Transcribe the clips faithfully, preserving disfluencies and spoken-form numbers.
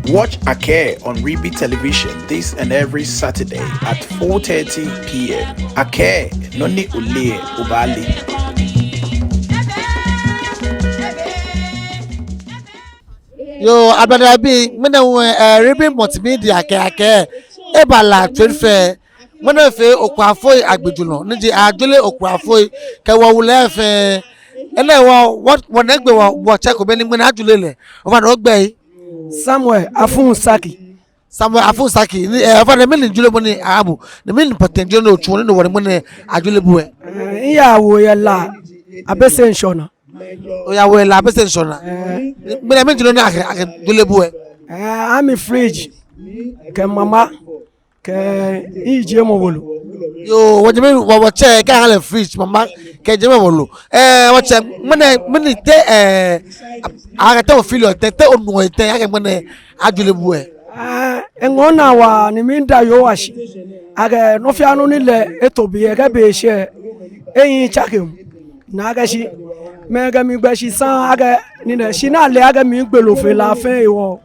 Watch Akɛɛ on Ribi Television this and every Saturday at four thirty p m. Akɛɛ, nɔ ni oleee lɛ, obaale. Yoo, ablade bii, ŋmɛnɛ hu, eh, Ribi Multimedia kɛ Akɛɛ eba La Trade Fair. Ŋmɛnɛ fɛɛ Okuafoi agbɛjulɔ, ni ji ajule Okuafoi kɛ wɔwulɔi fɛɛ. Enɛ hewɔ, wɔ, wɔnɛgbɛ wɔ, wɔtsɛ ko bɛ ni ŋmɛnɛ ajule lɛ. Ofainɛ ogbɛi? Samuel Afun Saki. Samuel Afun Saki, ni, eh, ofainɛ mɛni julemɔ ni aha bo, ni mɛni pɔtɛɛ julemɔ ni otsuɔ ni no hewɔ ni ŋmɛnɛ ajule bo lɛ? Eh, miyawo yɛ La Abese ŋshɔnaa. Oyawo yɛ La Abese ŋshɔnaa. Eh. Ŋmɛnɛ mɛni julemɔ ni akɛ, akɛjule bo lɛ? Eh, aha mi fridge, kɛ mama, kɛ miyijiemɔ wolo. Yoo, wɔnyɛmi, wɔ, wɔtsɛ, kɛ aha lɛ fridge, mama, kɛ yijiemɔ wolo. Eh, wɔtsɛ, ŋmɛnɛ, mɛni te, eh, a, akɛ te ofeelɔ tɛŋŋ, te onuɔ tɛŋŋ, akɛ ŋmɛnɛ ajule bo lɛ? Eh, eŋɔɔ minaa waa ni miida Yehowa shi akɛ nɔ fɛɛ nɔ ni lɛ eto be lɛ, kɛ be shɛ lɛ, ehiii tsakemɔ. Ni akɛ shi, mikɛ migbɛ shi saŋŋ akɛ nii nɛɛ, shi ni ale akɛ migbe loo fe La fɛɛ hewɔ,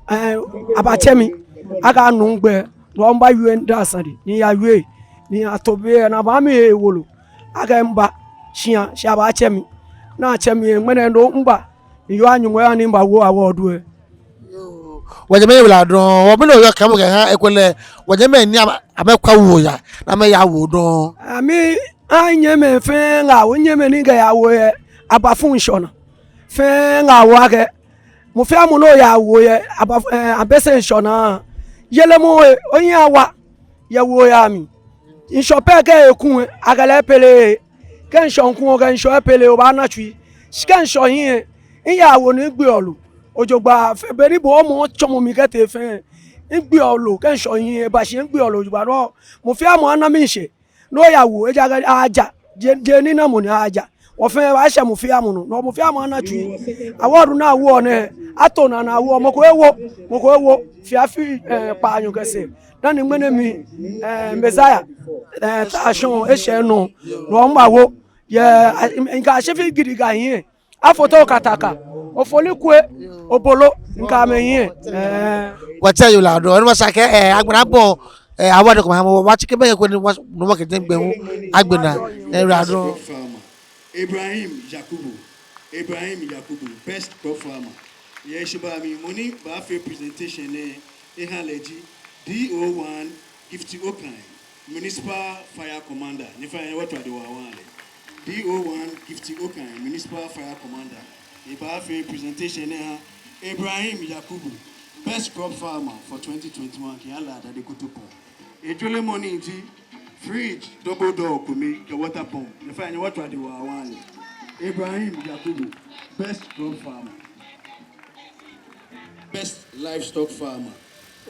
eh, abatsɛ mi akɛ anuŋ gbɛ, no hewɔ mibawie midaa sane ni miyawie, ni ato be lɛ ni abaha mi he wolo akɛ miba shia, shi abatsɛ mi. Ni atsɛ mi lɛ, ŋmɛnɛ no miba, ni yoo, Nyɔŋmɔ aha ni mibawo award lɛ. Yoo. Wɔnyɛmimɛi, oyiwaladɔŋŋ. Wɔ mɛi ni oyɔɔ kɛɛmɔ kɛha ekolɛ wɔnyɛmimɛi ni amɛ, amɛkɛ wo ya, ni amɛyawo dɔŋŋ. Amɛ, minyɛmimɛi fɛɛ ŋaawoo, minyɛmimɛi ni mikɛyawo yɛ Abafun ŋshɔnaa fɛɛ ŋaawoo akɛ mɔ fɛɛ mɔ ni oyawo yɛ Aba, eh, Abese ŋshɔnaa, yelemɔ he, ohiɛ awa yɛ woo lɛ mli. Ŋshɔ pɛ kɛ eku lɛ, akɛ lɛ epele. Kɛ ŋshɔ ku, okɛ ŋshɔ lɛ pele, obaana tsui. Shi kɛ ŋshɔ hiɛ lɛ, miyawo ni migbeɔ loo jogbaŋŋ. Fɛɛ be ni bo omɔ tsɔmɔ mi kɛtee fɛɛ, migbeɔ loo. Kɛ ŋshɔ hiɛ lɛ, eba shi lɛ migbeɔ loo jogbaŋŋ. No hewɔ mɔ fɛɛ mɔ ana miishɛɛ ni oyawo, ejaakɛ aja, je, je ni na mɔ ni aja. Wɔ fɛɛ wɔshɛ mɔ fɛɛ mɔ nɔ, no hewɔ mɔ fɛɛ mɔ ana tsui. Award ni awoɔ nɛɛ, ato naa ni awoɔ, mɔ ko ewo, mɔ ko ewo, fɛɛ fɛɛ, eh, kpaanyɔ kɛ sɛɛ. Dani ŋmɛnɛ mi, eh, Messiah, eh, Tashɔŋ eshɛ nɔ, no hewɔ mibawo. Yɛ, eh, mikɛ Ashifi Gidigidi hiɛ, Afoto Kataka, Ofoli Kwe, Obolo, mikɛ amɛ hiɛ. Eh. Wɔtsɛ, oyiwaladɔŋŋ, eno ma sake, eh, agbɛnɛ abɔ, eh, award ko maha mɔ, wɔtsi kɛ bɛ yɛ ko ni wɔ, no wɔkɛ jɛŋgbɛ hu, agbɛnɛ, eh, oyiwaladɔŋŋ. Ibrahim Yakubu. Ibrahim Yakubu, best crop farmer. Yɛ heshibaa mli, mɔ ni baafee presentation nɛɛ eha lɛ ji D O one Gifty Okai, Municipal Fire Commander. Nyɛfainɛ, nyɛtswaa de waa wɔha lɛ. D O one Gifty Okai, Municipal Fire Commander. Ebaafee presentation nɛɛ eha Ibrahim Yakubu, best crop farmer for twenty twenty-one, kɛha La Dade Kotopɔŋ. Ejulɔmɔ nii ji fridge, double door kome, kɛ water pump. Nyɛfainɛ, nyɛtswaa de waa wɔha lɛ. Ibrahim Yakubu, best crop farmer. Best livestock farmer,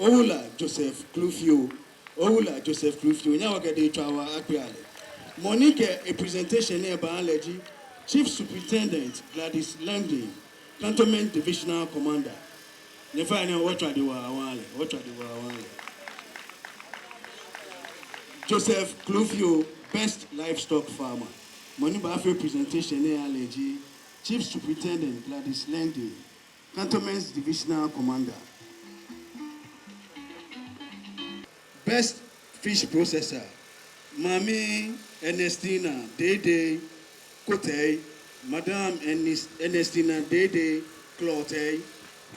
Owula Joseph Klufio. Owula Joseph Klufio, nyɛhaa wɔkɛ dɛŋtswaa wɔkpea lɛ. Mɔ ni kɛ epresentation nɛɛ baaha lɛ ji Chief Superintendent Gladys Langdon, Cantonment Divisional Commander. Nyɛfainɛ, wɔtswaa de waa wɔha lɛ, wɔtswaa de waa wɔha lɛ. Joseph Klufio, best livestock farmer. Mɔ ni baafee presentation nɛɛ aha lɛ ji Chief Superintendent Gladys Langdon, Cantonments Divisional Commander. Best fish processor, Mami Ernestina Dede Kotei, Madam Ernes-, Ernestina Dede Klotei,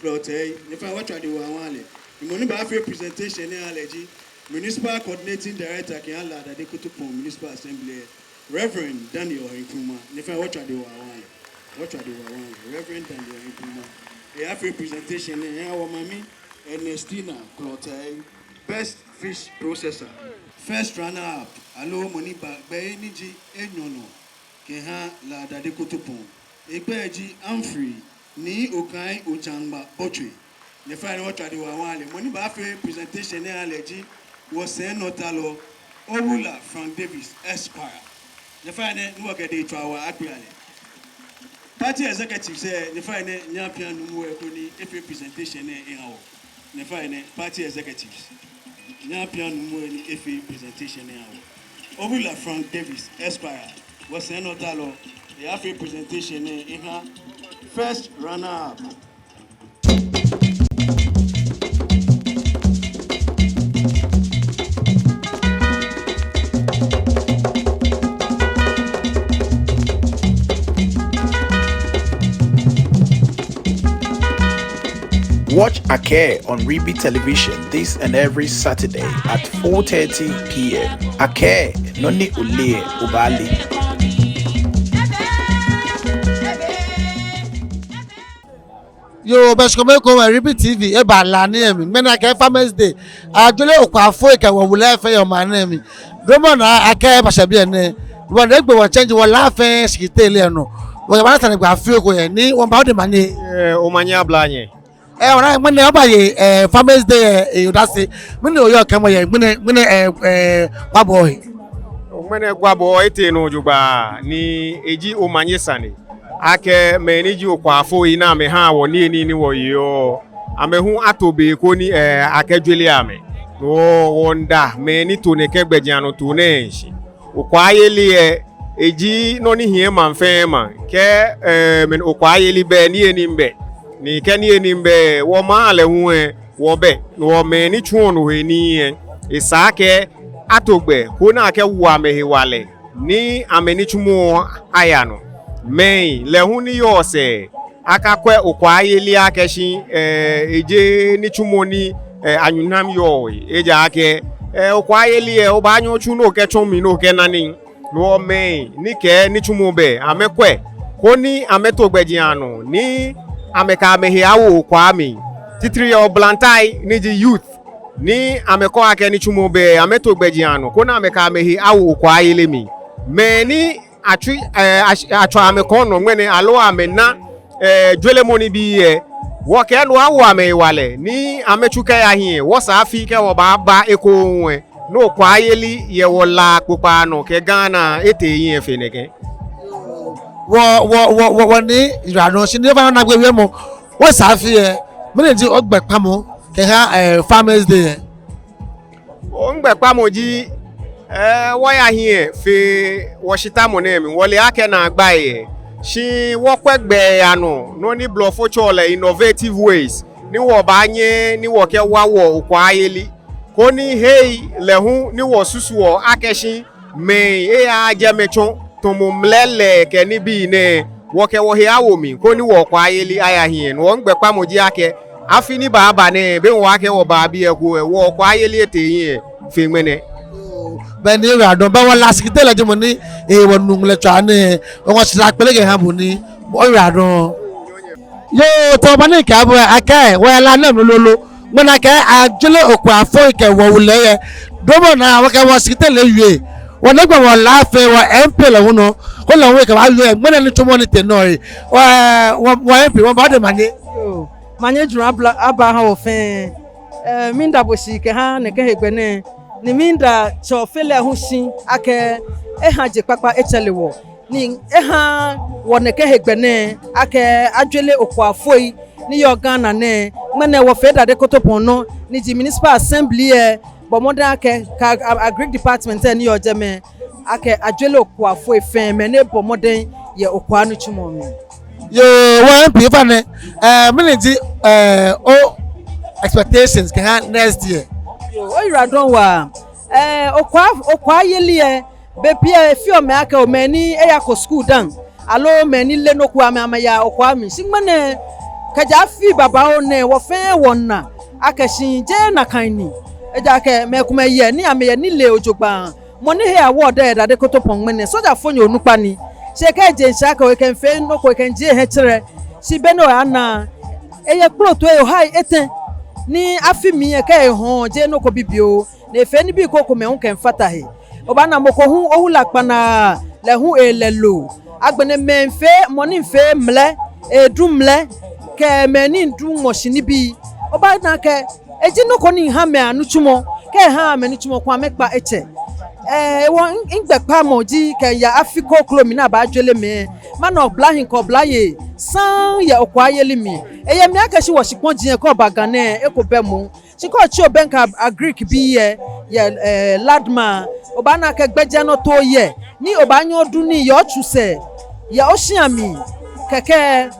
Klotei. Nyɛfainɛ, wɔtswaa de waa wɔha lɛ. Ni mɔ ni baafee presentation nɛɛ aha lɛ ji Municipal Coordinating Director kɛha La Dade Kotopɔŋ Municipal Assembly, Reverend Daniel Nkrumah. Nyɛfainɛ, wɔtswaa de waa wɔha lɛ. Wɔtswaa de waa wɔha lɛ. Reverend Daniel Nkrumah. Eyaafee presentation nɛɛ eha wɔ Mami Ernestina Klotei, best fish processor. First runner up, aloo mɔ ni ba gbɛi ni ji enyɔ nɔ kɛha La Dade Kotopɔŋ, egbɛi ji Humphrey Nii Okai Otsangba Botchway. Nyɛfainɛ, wɔtswaa de waa wɔha lɛ. Mɔ ni baafee presentation nɛɛ aha lɛ ji wɔsɛinɔtalɔ, Owula Frank Davis Esquire. Nyɛfainɛ, ni wɔkɛ dɛŋtswaa wɔkpea lɛ. Party executives lɛ, nyɛfainɛ, nyɛyapia nuumo lɛ koni efee presentation nɛɛ eha wɔ. Nyɛfainɛ, party executives, nyɛyapia nuumo lɛ ni efee presentation nɛɛ eha wɔ. Owula Frank Davis Esquire, wɔsɛinɔtalɔ, eyaafee presentation nɛɛ eha first runner up. Watch Akɛɛ on Ribi Television this and every Saturday at four thirty p m. Akɛɛ, nɔ ni oleee lɛ, obaale. Yoo, bɛ shi kome ekoŋŋ, Ribi T V eba La nɛɛ mli. Ŋmɛnɛ akɛɛ Farmers Day. Ajɔɔ lɛ Okuafoi kɛ wɔ wulɔi fɛɛ yɛ maŋ nɛɛ mli. Dromɔ naa akɛ eba shɛ biɛ nɛɛ. Wɔnaa gbɛ wɔ change wɔ La fɛɛ shikitele nɔ. Wɔyɛ wɔnaa sane gbɛ afi ko yɛ ni wɔmiiba wɔde omanye. Ɛɛ, omanye abla nyɛ. Ɛɛ, wɔnaa ŋmɛnɛ wɔbaye, ɛɛ, Farmers Day, ɛɛ, odase. Mɛni oyɔɔ kɛɛmɔ yɛ ŋmɛnɛ, ŋmɛnɛ, ɛɛ, ɛɛ, gbaabɔ he? Ŋmɛnɛ gbaabɔ etee nɔ jogbaŋŋ ni eji omanye sane. Akɛ mɛi ni ji okuafoi ni amɛhaa wɔ niyenii ni wɔyeɔ, amɛ hu ato be ko ni, ɛɛ, akɛjɔɔ lɛ amɛ. Wɔ, wɔmiida mɛi ni to nɛkɛ gbɛjianɔtoo nɛɛ shishi. Okuayeli lɛ, eji nɔ ni hiɛ maŋ fɛɛ maŋ. Kɛ, ɛɛ, mɛni okuayeli bɛ, niyenii bɛ. Ni kɛ niyenii bɛ, wɔmaŋ lɛ hu lɛ, wɔbɛ. Wɔ mɛi ni tsuɔ nɔ he nii lɛ, esa akɛ ato gbɛ ko ni akɛwo amɛ hewalɛ ni amɛnitsumɔ aya nɔ. Mɛi lɛ hu ni yɔɔ sɛɛ, akakwɛ okuayeli akɛ shi, ɛɛ, ejeee nitsumɔ ni, ɛɛ, anyunam yɔɔ he. Ejaakɛ, ɛɛ, okuayeli lɛ, obaanyɛ otsu ni okɛtsɔ mli ni okɛna nii. Wɔ mɛi ni kɛ nitsumɔ bɛ, amɛkwɛ, koni amɛto gbɛjianɔ ni amɛkɛ amɛhe awo okua mli. Titri yɛ oblahii ni ji youth, ni amɛkwɛ akɛ nitsumɔ bɛ, amɛto gbɛjianɔ koni amɛkɛ amɛhe awo okuayeli mli. Mɛi ni atsui, ɛɛ, ash-, atswa amɛkɔŋ nɔ ŋmɛnɛ aloo amɛna, ɛɛ, jɔɔmɔ nibii lɛ, wɔkɛɛ no awo amɛ hewalɛ ni amɛtsu kɛya hiɛ, wɔsɛɛ afi kɛ wɔbaaba ekoŋŋ lɛ, ni okuayeli yɛ wɔ La kpokpaa nɔ kɛ Ghana etee hiɛ fe nɛkɛ. Wɔ, wɔ, wɔ, wɔ, wɔnyiɛ oyiwaladɔŋŋ shi ni efa nɔ naagbee wiemɔ. Wɔsɛɛ afi lɛ, mɛni ji ogbɛkpamɔ kɛha, ɛɛ, Farmers Day lɛ? Migbɛkpamɔ ji, ɛɛ, wɔya hiɛ fe wɔshitamɔ nɛɛ mli, wɔle akɛ naagba lɛ, shi wɔkwɛ gbɛi anɔ, nɔ ni blɔfo tsɛɔ lɛ innovative ways, ni wɔbaanyɛ ni wɔkɛwa wɔ okuayeli, koni hei lɛ hu ni wɔsusuɔ akɛ shi mɛi eyaaa jɛmɛ tsɔ, tamɔ mlɛlɛi kɛ nibii nɛɛ, wɔkɛ wɔhe awo mli, koni wɔ okuayeli aya hiɛ. Ni wɔmigbɛkpamɔ ji akɛ, afi ni baaba nɛɛ, be ni wɔkɛ wɔba biɛ ko lɛ, wɔ okuayeli etee hiɛ fe ŋmɛnɛ. Bɛ ni oyiwaladɔŋŋ, bɛ wɔ La shikitele ji mɔ ni, ɛɛ, wɔnu ŋmɛlɛtswaa nɛɛ, wɔŋɔ shi la kpele kɛha bo ni, oyiwaladɔŋŋ. Yoo, tamɔ bɔ ni mikɛɛ bo lɛ, akɛ, wɔyɛ La nɛɛ mli lolo. Ŋmɛnɛ akɛ ajɔɔ lɛ okuafoi kɛ wɔ wulɔi lɛ. Dromɔ naa wɔkɛ wɔ shikitele wie. Wɔnaa gbɛ wɔ La fɛɛ wɔ M P lɛ hu nɔ. Koni lɛ hu ekɛ wɔ awie ŋmɛnɛ nitsumɔ ni tee nɔ lɛ. Wɔ, wɔ, wɔ M P wɔmiiba wɔde omanye. Yoo, manye jurɔ abla, aba aha wɔ fɛɛ. Ɛɛ, miida bo shi kɛha nɛkɛ hegbɛ nɛɛ. Ni miida Tsɛ Ofe lɛ hu shi akɛ eha je kpakpa etsɛre wɔ. Ni eha wɔ nɛkɛ hegbɛ nɛɛ akɛ ajɔɔ lɛ okuafoi ni yɔɔ Ghana nɛɛ, ŋmɛnɛ wɔfee Dade Kotopɔŋ nɔ, ni ji Municipal Assembly lɛ bɔ mɔdɛŋ akɛ, kɛ a-, a-, Agric Department lɛ ni yɔɔ jɛmɛ, akɛ ajɔɔ lɛ okuafoi fɛɛ, mɛi ni bɔ mɔdɛŋ yɛ okua nitsumɔ mli. Yoo, wɔ M P, ofainɛ, ɛɛ, mɛni ji, ɛɛ, o expectations kɛha next year? Yoo, oyiwaladɔŋŋ waa. Ɛɛ, okua, okuayeli lɛ, bei pii lɛ efeɔ mɛi akɛ mɛi ni eyako skul dã, aloo mɛi ni leee nɔ ko, amɛ amɛyaa okua mli. Shi ŋmɛnɛ, kɛjɛ afi babaoo nɛɛ, wɔ fɛɛ wɔna akɛ shi jeee nakai ni. Ejaakɛ mɛi komɛi yɛ ni amɛyɛ nilee jogbaŋŋ. Mɔ ni he award lɛ yɛ Dade Kotopɔŋ ŋmɛnɛ, sojafonyo onukpa ni. Shi ekɛɛ eje shishi akɛ ekɛmiifee nɔ ko, ekɛmiijie ehe etsɛrɛ. Shi be ni oyaana, eyɛ kplotoi ohai etɛ. Ni afi mli lɛ kɛ ehɔɔ jeee nɔ ko bibioo. Ni efee nibii krokomɛi hu kɛmiifata he. Obaana mɔ ko hu owula kpanaa lɛ hu elɛ lo. Agbɛnɛ mɛi miifee, mɔ ni miifee mlɛ, edu mlɛ, kɛ mɛi ni miidu ŋmɔshi nibii. Obaana akɛ eji nɔ ko ni miiha mɛi anitsumɔ, kɛ ehaaa amɛnitsumɔ ko amɛkpa etsɛ. Ɛɛ, wɔ mi, migbɛkpamɔ ji kɛmiiya afi kroko mli ni abaajɔɔ lɛ mɛi. Mana oblahii kɛ oblayei saŋŋ yɛ okuayeli mli. Eyɛ mli akɛ shi wɔshikpɔji lɛ kɛ oba Ga nɛɛ, eko bɛ moŋ. Shi kɛ otsi obɛŋkɛ Agric bii lɛ, yɛ, ɛɛ, Ladma, obaana akɛ gbɛjianɔtoo yɛ, ni obaanyɛ odu nii yɛ otsu sɛɛ, yɛ oshia mli, kɛkɛ,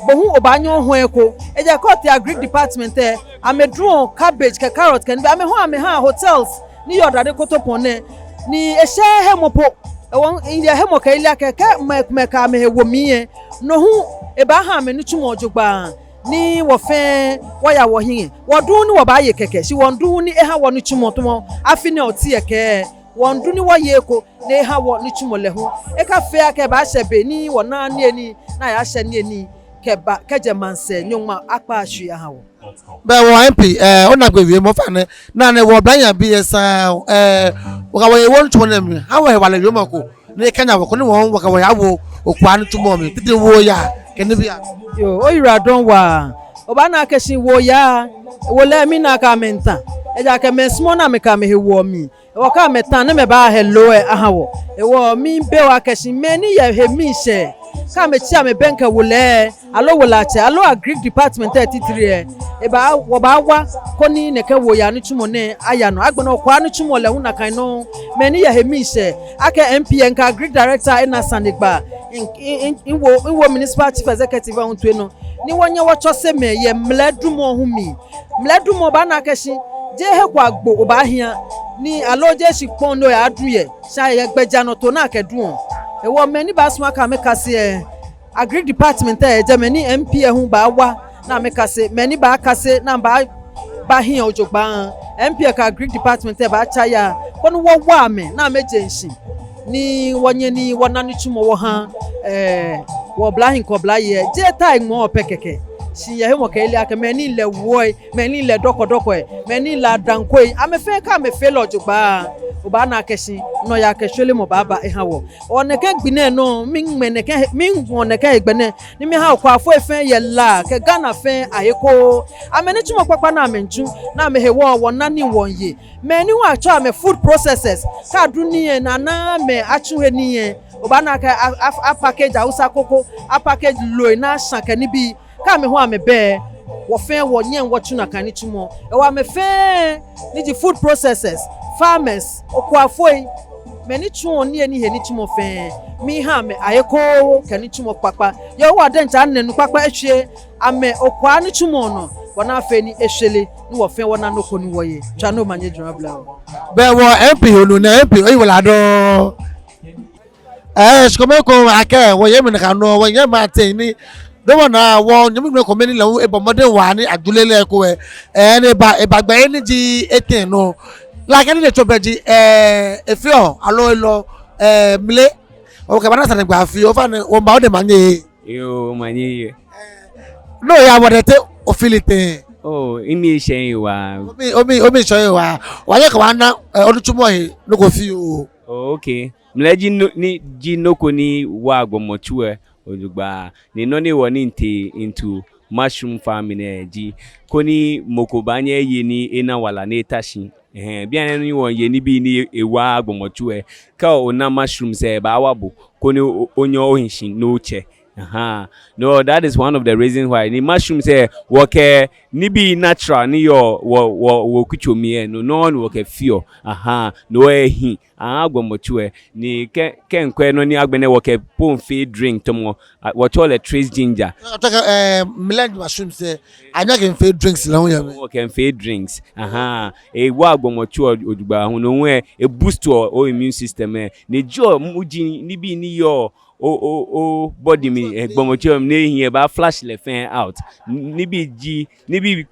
bo hu obaanyɛ ohɔɔ eko. Ejaakɛ kɛ otee Agric Department lɛ, amɛduɔ cabbage kɛ carrot kɛ nibii, amɛ hu amɛhaa hotels ni yɔɔ Dade Kotopɔŋ nɛɛ, ni eshɛɛɛ hemɔ po, ewɔ, miyɛ hemɔkɛyeli akɛ, kɛ mɛi, mɛi kɛ amɛhe wo mli lɛ, no hu, ebaaha amɛnitsumɔ jogbaŋŋ. Ni wɔfɛɛ wɔya wɔhiɛ. Wɔduŋ ni wɔbaaye kɛkɛ, shi wɔduŋ ni eha wɔnitsumɔ tamɔ afi nɛɛ oti ekɛɛ. Wɔduŋ ni wɔye eko ni eha wɔnitsumɔ lɛ hu. Ekafee akɛ ebaashɛ be ni wɔna niyenii, ni ayashɛ niyenii kɛba kɛjɛ maŋsɛɛ nyɔŋma akpa shi aha wɔ. Bɛ wɔ M P, eh, onaagbee wiemɔ ofainɛ, ni wɔ oblahii abii lɛ sa, eh, wɔkɛ wɔhe wo nitsumɔ nɛɛ mli, ha wɔ hewalɛ wiemɔ ko, ni ekanya wɔ koni wɔ hu wɔkɛ wɔhe awo Okwaa nitsumɔ mli, titri wuoyaa kɛ nibii. Yoo, oyiwaladɔŋŋ waa, obaana akɛ shi wuoyaa, wolɛi mina akɛ amɛmiitã, ejaakɛ amɛsumɔɔɔ ni amɛkɛ amɛhe wo mli. Hewɔ kɛ amɛtã ni amɛbaahe loo lɛ aha wɔ. Hewɔ miibi wɔ akɛ shi mɛi ni yɔɔ he miishɛɛ, kɛ amɛtsi amɛbɛŋkɛ wolɛi, aloo wolɛiatsɛ, aloo agric department lɛ titri lɛ, ebaa, wɔbaawa koni nɛkɛ wuoyaa nitsumɔ nɛɛ aya nɔ. Agbɛnɛ Okwaa nitsumɔ lɛ hu nakai nɔŋŋ, mɛi ni yɔɔ he miishɛɛ, akɛ M P lɛ, mikɛ agric director lɛ ena sane gba, mi, mi, mi, miwo, miwo municipal chief executive lɛ hu toi nɔ, ni wɔnyɛ wɔtsɔse mɛi yɛ mlɛdumɔ hu mli. Mlɛdumɔ baana akɛ shi jeee he ko agbo obaahiɛ, ni aloo jeee shikpɔŋ ni oyaadu yɛ, shi ayɛ gbɛjianɔtoo ni akɛduɔ. Hewɔ mɛi ni baasumɔ akɛ amɛkase lɛ, agric department lɛ yɛ jɛmɛ ni M P lɛ hu baawa ni amɛkase, mɛi ni baakase ni amɛbaa, baahiɛ jogbaŋŋ. M P lɛ kɛ agric department lɛ baatsa ya, koni wɔwa amɛ ni amɛje shishi, ni wɔnyɛ ni wɔna nitsumɔ wɔha, eh, wɔ oblahii kɛ oblayei lɛ. Jeee taimɔ pɛ kɛkɛ, shi yɛ hemɔkɛyeli akɛ mɛi ni lɛ wuɔi, mɛi ni lɛ dɔkɔdɔkɔi, mɛi ni lɛ adaŋkoi, amɛfɛɛ kɛ amɛfee lɛ jogbaŋŋ, obaana akɛ shi nɔyaa kɛ shwelemɔ baaba eha wɔ. Hewɔ nɛkɛ gbi nɛɛ nɔ, miiŋmɛ nɛkɛ he, miiŋɔ nɛkɛ hegbɛ nɛɛ, ni miha Okwaafoifoi fɛɛ yɛ La kɛ Ghana fɛɛ ahe koo, amɛnitsumɔ kpakpa ni amɛmiitsu, ni amɛhewɔ wɔna nii wɔmiiye. Mɛi ni hu atsɛɔ amɛ food processors, kɛ adu nii lɛ ni ana amɛ atsu he nii lɛ, obaana akɛ a, a, a package Hausa koko, a package loi ni ashã kɛ nibii, kɛ amɛ hu amɛbɛ, wɔfɛɛ wɔnyɛŋ wɔtsu nakai nitsumɔ. Hewɔ amɛfɛɛ ni ji food processors, farmers, Okwaafoi, mɛi ni tsuɔ nii lɛ ni he nitsumɔ fɛɛ, miiha amɛ ahe koo kɛ nitsumɔ kpakpa. Yehowa diɛŋtsɛ anɛ nu kpakpa eshwie amɛ Okwaa nitsumɔ nɔ, bɔ ni afee ni eshwere, ni wɔfɛɛ wɔna nɔ ko ni wɔye. Tswa ni omanye juro abla wɔ. Bɛ wɔ M P, onu nɛ M P, oyiwaladɔŋŋ. Eh, shi kome ko akɛ, wɔyɛ mli nakai nɔŋŋ, wɔyɛ mli atɛ ni, dɔmɔ naa, wɔnyɛmi nuu ko mɛni lɛ hu ebɔ mɔdɛŋ waa ni ajule lɛ eko lɛ, eh, ni eba, eba gbɛ ni ji etɛ nɔ. Like ni lɛ tso bɛ ji, eh, efeɔ, aloo elɔ, eh, mle. Okɛ bana sane gba fioo, ofainɛ, omba odɛŋ omanye. Yoo, manye yɛ. Ni oya wɔ dɛ tɛ, ofili tɛŋŋ? Oh, mimii shɛɛɛ waa. Omii, omii, omii shɛɛɛ waa. Wɔyɛ kɛ wɔna, eh, onitsumɔ he nɔ ko fioo. Oh, okay. Mlɛ ji nɔ, ni ji nɔ ko ni wa gbɔmɔtso lɛ jogbaŋŋ. Ni nɔ ni wɔ ni mitee into mushroom farming lɛ ji, koni mɔ ko baanyɛ eye ni ena wala ni eta shi. Ɛhɛɛ, bianɛ ni wɔye nibii ni ewa gbɔmɔtso lɛ. Kɛ ona mushrooms lɛ, ebaawa bo, koni o, o, onyɛ ohi shi ni otsɛ. Ahaa. No, that is one of the reasons why. Ni mushrooms lɛ, wɔkɛ nibii natural ni yɔɔ wɔ, wɔ, wɔkutso mli lɛ, no nɔŋŋ ni wɔkɛfeɔ. Ahaa. No ehi. Ahaa, gbɔmɔtso lɛ. Ni kɛ, kɛ mikwɛ nɔ ni agbɛnɛ wɔkɛ po miifee drink tamɔ, a, wɔtsɛɔ lɛ trace ginger. Wɔtsɛɔ lɛ, eh, mlɛ mushrooms lɛ, anyɛɔ akɛfee drinks lɛ hu yɛ mli. Wɔkɛfee drinks. Ahaa. Ewa gbɔmɔtso lɛ jogbaŋŋ hu, no hu lɛ, e boost o, o immune system lɛ. Ni jɔɔ mu ji nibii ni yɔɔ o, o, o body mli, eh, gbɔmɔtso lɛ mli ni ehi ebaa flush lɛ fɛɛ out. Nibii ji, nibii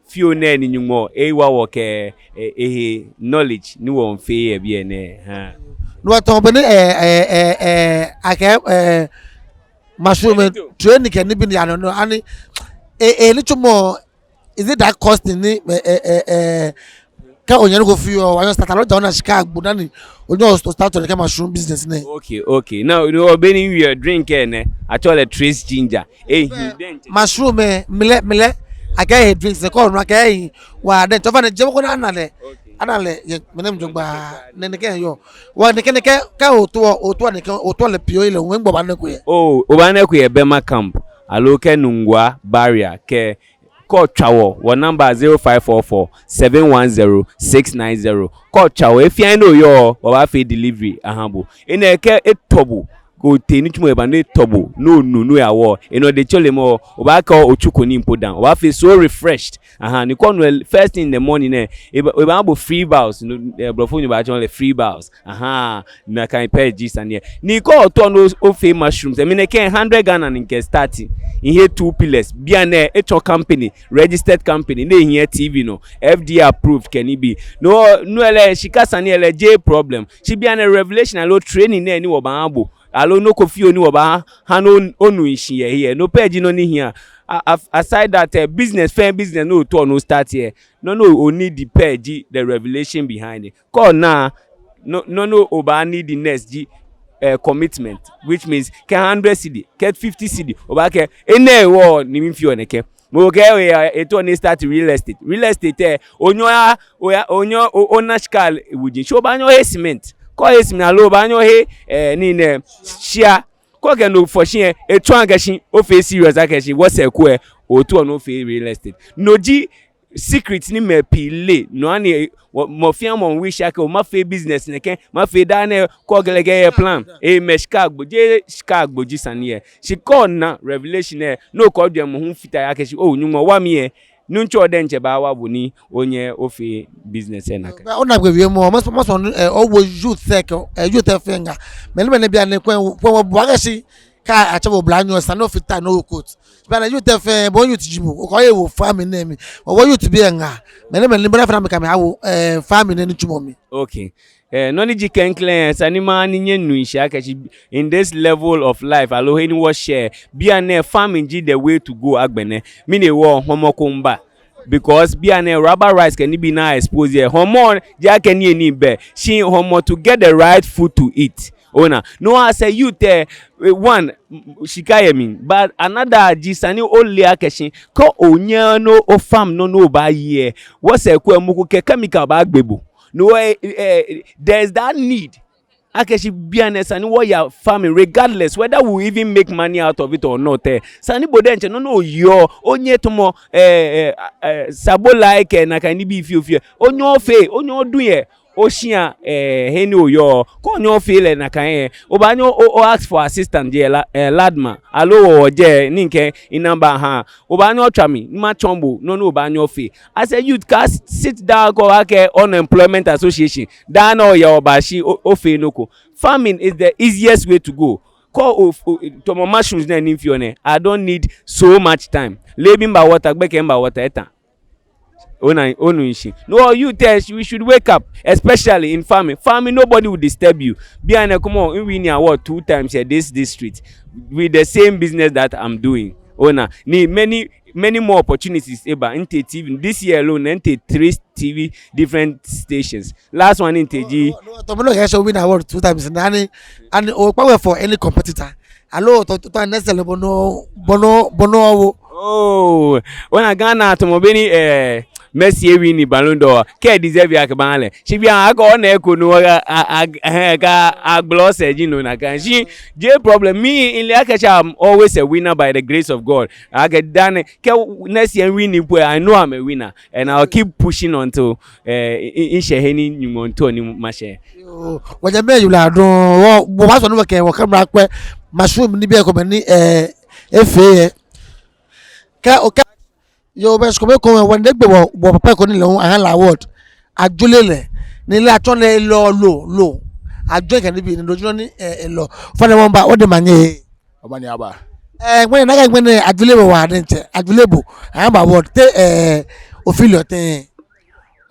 fioo nɛɛ ni Nyɔŋmɔ ewa wɔ kɛ, eh, ehe knowledge ni wɔmiifee yɛ biɛ nɛɛ. Haa. No hewɔ tamɔ bɔ ni, eh, eh, eh, eh, akɛ, eh, mushroom lɛ, training kɛ nibii ni yaa nɔ nɔ, ani, eh, eh, nitsumɔ, is it that costing ni, eh, eh, eh, eh, kɛ onyɛ nɔ ko fioo, onyɛɔ start aloo ja ona shika agbo dani onyɛ o start nɛkɛ mushroom business nɛɛ? Okay, okay. Now, you know, beni we are drink lɛ nɛɛ, atsɛɔ lɛ trace ginger. Eh, mushroom lɛ, mlɛ, mlɛ, akɛhe drinks lɛ, kɛ onu akɛhe waa, then tsofa nɛɛ, jɛmɔ ko ni ana lɛ. Okay. Ana lɛ, yɛ, mɛnɛ mi jogbaŋŋ, nɛɛ, nɛkɛ yɔɔ. Wa nɛkɛ, nɛkɛ, kɛ ootao, ootao nɛkɛ, ootao lɛ pio lɛ, ŋmɛnɛ obaana eko yɛ? Oh, obaana eko yɛ Bema camp, aloo kɛ Nungua barrier, kɛ, kɛ otswa wɔ, wɔ number zero five four four, seven one zero, six nine zero. Kɛ otswa wɔ, he fɛɛ he ni oyɔɔ, wɔbaafee delivery aha bo. Enɛ kɛ etɔ bo, kɛ otee nitsumɔ lɛ eba ni etɔ bo, ni onu, ni oya wɔ, enɔ de tsɔlemɔ, obaakɛɛ otsuko nii po dã, obaafee so refreshed. Aha, ni kɛ onu lɛ first thing in the morning lɛ, eba, ebaahã bo free bows, no, eh, blɔfonyo baatsɔɔ lɛ free bows. Aha, nakai pɛ ji sane lɛ. Ni kɛ ootao ni ofee mushrooms, eh, mi nɛkɛ hundred Ghana ni mikɛ start. Mihe two pillars. Bianɛ etsɔ company, registered company, ni ehiɛ T V nɔ, F D A approved kɛ nibii. No, no lɛ shika sane lɛ jeee problem. Shi bianɛ revelation aloo training nɛɛ ni wɔbaahã bo, aloo nɔ ko fioo ni wɔbaahã ni onu shishi yɛ he lɛ, no pɛ ji nɔ ni hiaa. A-, a-, aside that, eh, business, fɛɛ business ni ootao ni ostart lɛ, nɔ ni o-need pɛ ji the revelation behind it. Kɛ ona, nɔ, nɔ ni obaa need next ji, eh, commitment, which means kɛ hundred cedi, kɛ fifty cedi, obaakɛɛ, enɛ hewɔ ni mifeɔ nɛkɛ. Mɔ ko kɛɛ oya, etao ni estart real estate. Real estate lɛ, onyɛɔ oya, oya, onyɛɔ o-, ona shika lɛ wuji. Shi obaanyɛ ohe cement. Kɛ ohe cement aloo obaanyɛ ohe, eh, nii nɛɛ, shia. Kɛ okɛ no fɔ shi lɛ, etsɔɔ akɛ shi ofee serious akɛ shi wɔsɛɛ ko lɛ, ootao ni ofee real estate. No ji secret ni mɛi pii leee, no hewɔ ni, wɔ, mɔ fɛɛ mɔ wish akɛ, oo, mafee business nɛkɛ, mafee daa nɛɛ, kɛ okɛ lɛ kɛɛ plan. Ee, mɛi shika agbo, jeee shika agbo ji sane lɛ. Shi kɛ ona revelation lɛ, ni okɛ ojwɛŋmɔ hu fata he akɛ shi, oo, Nyɔŋmɔ wa mi lɛ, Nuŋtsɔ diɛŋtsɛ baawa bo ni onyɛ ofee business lɛ nakai. Ona gbɛ wiemɔ, masɔ, masɔ, eh, owo youth lɛ kɛ, eh, youth lɛ fɛɛ ŋaa. Mɛni, mɛni bianɛ kwɛ, kwɛ wɔbua akɛ shi, kɛ atsɛ bo oblanyo, esa ni ofite ni owo coat. Bianɛ youth lɛ fɛɛ, bo youth ji bo, okɛ ohe wo farming nɛɛ mli. Owo youth bii lɛ ŋaa. Mɛni, mɛni, bɔ ni afee ni amɛkɛ amɛhe awo, eh, farming nɛɛ nitsumɔ mli. Okay. Eh, nɔ ni ji klɛŋklɛŋ, esa ni mɔ ni nyɛ nu shishi akɛ shi, in this level of life, aloo he ni wɔshɛ, bianɛ farming ji the way to go agbɛnɛ. Mɛni hewɔ hɔmɔ ko miiba. Because bianɛ rubber rice kɛ nibii ni a-expose lɛ, hɔmɔ ji akɛ nii ni bɛ. Shi hɔmɔ to get the right food to eat. Ona, no as a youth lɛ, eh, one, shika yɛ mli, but another ji sane ni ole akɛ shi, kɛ onyɛɛɛ ni o-farm nɔ ni obaaye lɛ, wɔsɛɛ ko lɛ mɔ ko kɛ chemical baagbe bo. No, eh, eh, there is that need. Akɛ shi bianɛ esa ni wɔya farming regardless whether we even make money out of it or not lɛ. Esa ni bo diɛŋtsɛ nɔ ni oyeɔ, onyɛ tamɔ, eh, eh, eh, sabolai kɛ nakai nibii fioo fioo. Onyɛ ofee, onyɛ odu yɛ oshia, eh, he ni oyɔɔ. Kɛ onyɛ ofee lɛ nakai lɛ, obaanyɛ o, o-ask for assistance yɛ la, eh, Ladma. Aloo wɔ, wɔjɛ ni mikɛ mi number ha. Obaanyɛ otswa mi, ni matsɔɔ bo nɔ ni obaanyɛ ofee. As a youth, kaasit down kɛ obaakɛɛ Unemployment Association daa nɛɛ oya oba shi o, ofee nɔ ko. Farming is the easiest way to go. Kɛ o, o, tamɔ mushrooms nɛɛ ni mifeɔ nɛɛ, I don't need so much time. Leebi miba water, gbɛkɛ miba water, eta. Ona, onu shishi. No, youth, eh, we should wake up, especially in farming. Farming, nobody will disturb you. Bianɛ, come on, miwin award two times at this district with the same business that I'm doing. Ona, ni many, many more opportunities eba. Mitee T V, this year alone, mitee three T V different stations. Last one mitee ji. No, no, no, no, no, yes, win award two times. Ani, ani okpa wɛ for any competitor. Aloo, to, to, to, next level, no, bo no, bo no, wo. Oh, ona Ghana tamɔ bɔ ni, eh, Messi ewin Ballon d'Or. Kɛ deserve akɛ baha lɛ. Shi bianɛ akɛ ona eko nɔ, a, a, a, eh, kɛ agbala sɛɛ ji no nakai. Shi jeee problem. Mi, mile akɛ shi I'm always a winner by the grace of God. Akɛ daa nɛɛ, kɛ next year miwin po lɛ, I know I'm a winner. And I'll keep pushing until, eh, mi, mi, mishɛ he ni Nyɔŋmɔ miitao ni mashɛ. Yoo, wɔjɛ mɛɛ yula dɔŋŋ, wɔ, wɔbaasumɔ ni wɔkɛ wɔ camera kpɛ mushroom nibii komɛi ni, eh, efee lɛ. Kɛ okɛɛ, yoo, bɛ shi komɛi komɛi, wɔnine gbe wɔ, wɔ papa ko ni lɛ hu aha lɛ award. Ajɔɔ lɛ, ni lɛ atsɔɔ lɛ loo, loo, loo. Ajɔɔ kɛ nibii ni dojo ni, eh, loo. Fane wɔmiiba, wɔde manye. Omanye aba. Eh, ŋmɛnɛ nakai ŋmɛnɛ ajɔɔ lɛ bo waa diɛŋtsɛ, ajɔɔ lɛ bo. Aha bo award, te, eh, ofeɔ lɛ tɛŋŋ?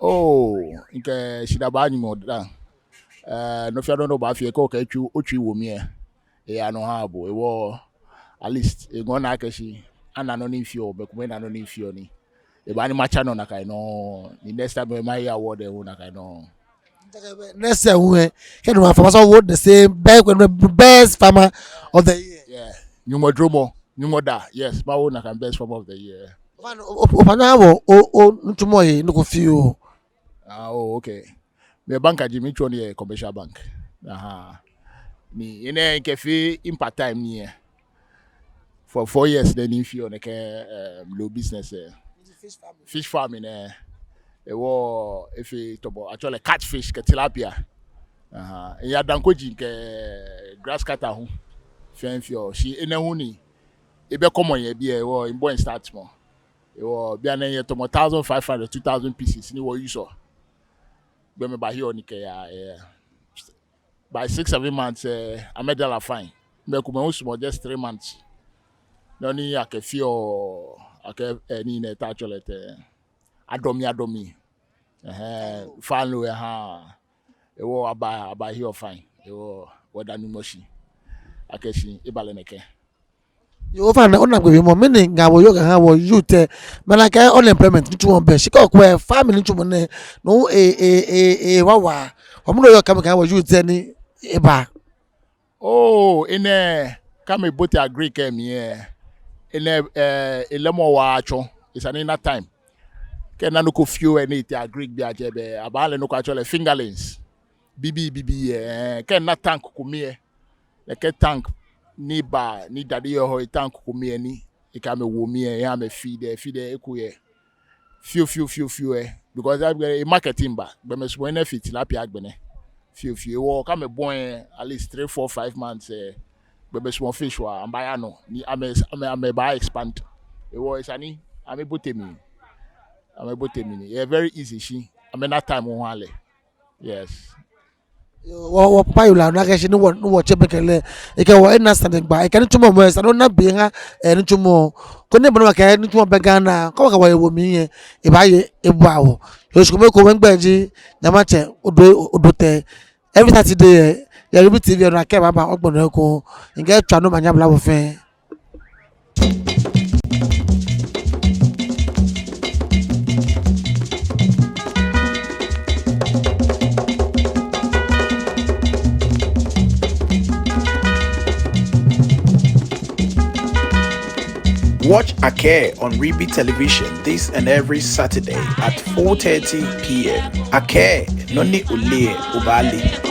Oh, mikɛ shidaa baa Nyɔŋmɔ daaŋ. Eh, nɔ fɛɛ nɔ ni obaafee kɛ okɛ otsui, otsui wo mli lɛ, eyaa nɔ ehaa bo, hewɔ at least, eŋɔɔ minaa akɛ shi, ana nɔ ni mifeɔ, mɛi komɛi ena nɔ ni mifeɔ ni ebaaha ni matsa nɔ nakai nɔŋŋ, ni next time lɛ maye award lɛ hu nakai nɔŋŋ. Next year hu lɛ, kɛ no ma farmer, so what the same, be-, best farmer of the year. Yeah. Nyɔŋmɔ dromɔ, Nyɔŋmɔ daa, yes, mawo nakai best farmer of the year. Ofainɛ, o, o, ofainɛ, o, o, nitsumɔ lɛ, nɔ ko fioo. Ah, oh, okay. Mi banker ji mi, mitsuɔ nii yɛ commercial bank. Aha. Ni enɛ mikɛfee mi part time nii lɛ. For four years lɛ ni mifeɔ nɛkɛ, eh, loo business lɛ. Fish farming. Fish farming lɛ. Hewɔ efee tamɔ, actually catfish kɛ tilapia. Aha. Miya Dankoji kɛ grass cutter hu. fɛɛ feɔ. Shi enɛ hu ni ebɛ kɔmɔ yɛ biɛ, hewɔ mibɔi start mɔ. Hewɔ bianɛ miyɛ tamɔ thousand five hundred, two thousand pieces ni wɔ use ɔ. Gbɔmɛi baheɔ nii kɛyaa, eh, by six, seven months, eh, amɛdara fine. Mɛi komɛi hu sumɔɔ just three months. Nɔ ni akɛfeɔ, akɛ, eh, nii nɛɛ, ta tsɔlɛ tɛ. Adɔ mi, adɔ mi. Ɛhɛɛ, fine lo, ɛhɛɛ. Hewɔ aba, abaheɔ fine. Hewɔ wɔda Nyɔŋmɔ shi akɛ shi eba lɛ nɛkɛ. Yoo, ofainɛ, ona gbɛ bi mɔ, mɛni ŋaa wɔyɔɔ kɛha wɔ youth lɛ, mɛni akɛ unemployment nitsumɔ bɛ, shi kɛ okwɛ family nitsumɔ nɛɛ, no e, e, e, e, wawa, wɔ mɛni oyɔɔ kɛha wɔ youth lɛ ni eba. Oh, enɛ, kɛ amɛbote agric lɛ mli lɛ, enɛ, eh, elɛmɔ waa tsɔ, esa ni ena time. Kɛ ena nɔ ko fioo lɛ ni etee agric biɛ, ajɛ bɛ, abaalɛ nɔ ko atsɛɔ lɛ fingerlings. Bibii, bibii lɛ, eh, kɛ ena tank ko mli lɛ, nɛkɛ tank ni ba, ni dade yɔɔ hɔ, tank ko mli lɛ ni ekɛ amɛ wo mli lɛ, ekɛ amɛ feed lɛ, feed lɛ eko yɛ. Fioo, fioo, fioo, fioo lɛ. Because that, eh, marketing ba, gbɔmɛi sumɔɔ enɛ fe tilapia agbɛnɛ. Fioo, fioo. Hewɔ kɛ amɛbɔi lɛ, at least three, four, five months lɛ, gbɔmɛi sumɔɔ fish waa, amɛbaaya nɔ, ni amɛ, amɛ, amɛbaa expand. Hewɔ esa ni amɛbote mli. Amɛbote mli. Eyɛ very easy shi amɛna time hu alɛ. Yes. Wɔ, wɔ papa yoo lɛ, ona akɛ shi ni wɔ, ni wɔtsɛ bɛ kɛ lɛ, ekɛ wɔ ena standing gba, ekɛ nitsumɔ mɔ, esa ni ona be ha, eh, nitsumɔ. Koni bɔ ni wɔkɛ nitsumɔ bɛ Ghana, kɛ wɔkɛ wɔye wo mli lɛ, ebaaye ebua wɔ. Yoo, shi kome ko mɛi gbɛi ji, nyɛmatsɛ, Odo, Odo tɛ. Every Saturday lɛ, yɛ Ribi T V lɛ nɔ akɛ baaba, ogbɔnɔ ko. Ŋkɛ tswa nɔ ma nyɛ abla bo fɛɛ. Watch Akɛɛ on Ribi Television this and every Saturday at four thirty p m. Akɛɛ, nɔ ni oleee lɛ, obaale.